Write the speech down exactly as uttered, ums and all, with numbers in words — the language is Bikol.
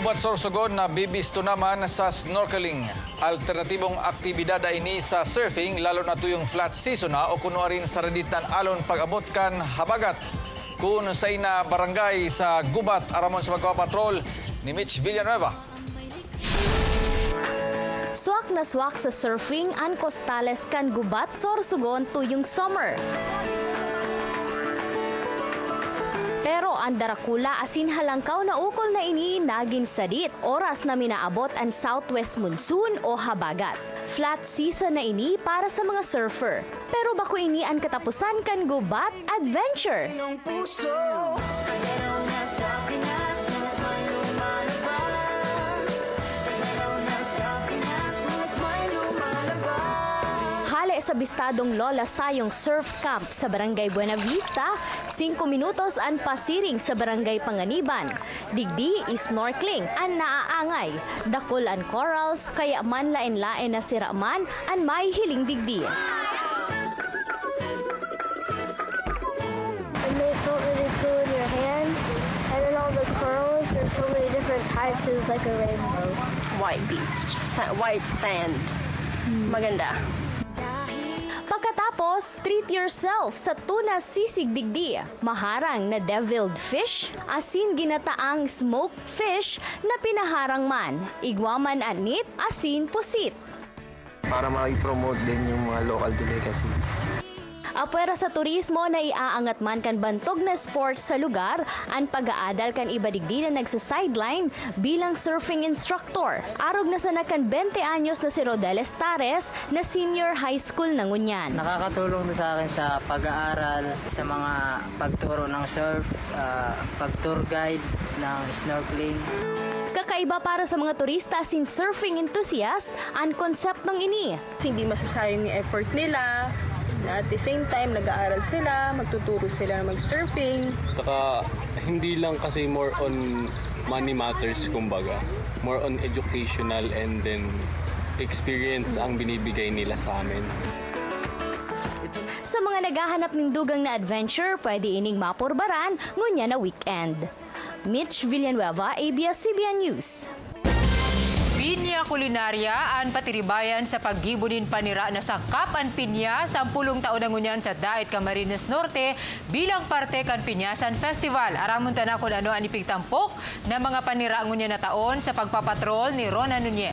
Gubat Sorsogon nabibisto naman sa snorkeling. Alternatibong aktibidad na ini sa surfing, lalo na tuyong flat season na o kuno arin sa radit na alon pag-abot kan habagat. Kun sa ina barangay sa Gubat, aramon sa pagpapatrol ni Mitch Villanueva. Swak na swak sa surfing an kostales kan Gubat, Sorsogon tuyong summer. Pero an darakula asin halangkaw na ukol na ini nagin sadit oras na minaabot an southwest monsoon o habagat. Flat season na ini para sa mga surfer. Pero bako ini an kataposan kan Gubat Adventure. Hale sa bistadong Lola Sayong Surf Camp sa Barangay Buenavista, singko minutos an pasiring sa Barangay Panganiban. Digdi, snorkeling an naaangay. Dakul an corals, kaya man laen-laen na sira man an mahihiling digdi. And they felt really cool in your hand. And then all the corals, there's so many different types. It was like a rainbow. White beach, sa- white sand. Maganda. Pagkatapos, treat yourself sa tuna sisig digdi. Maharang na deviled fish, asin ginataang smoked fish na pinaharang man. Igwa man anit, asin pusit. Para ma-promote din yung mga local delicacies. Apwera sa turismo na iaangat man kan bantog na sports sa lugar, an pag-aadal kan iba digdi na nagsa-sideline bilang surfing instructor. Arog na sana kan bente anyos na si Rodel Estares na senior high school na ngunyan. Nakakatulong to sa akin sa pag-aaral, sa mga pagturo ng surf, ah, pag-tour guide ng snorkeling. Kakaiba para sa mga turista asin surfing enthusiast an konseptong ini. Hindi masasayang yung effort nila. At the same time, nag-aaral sila, magtuturo sila mag-surfing. Saka hindi lang kasi more on money matters, kumbaga. More on educational and then experience ang binibigay nila sa amin. Sa mga naghahanap nin dugang na adventure, pwede ining mapurbaran ngunyan na weekend. Mitch Villanueva, A B S C B N News. Piña Culinaria an patiribayan sa paggibo nin panira na sangkap an pinya, sampulong taon na ngunyan sa Daet, Camarines Norte, bilang parte kan Pinyasan Festival. Aramon ta na kun ano an ipigtampok na mga panira ngunyan na taon sa pagpapatrol ni Rona Nunez.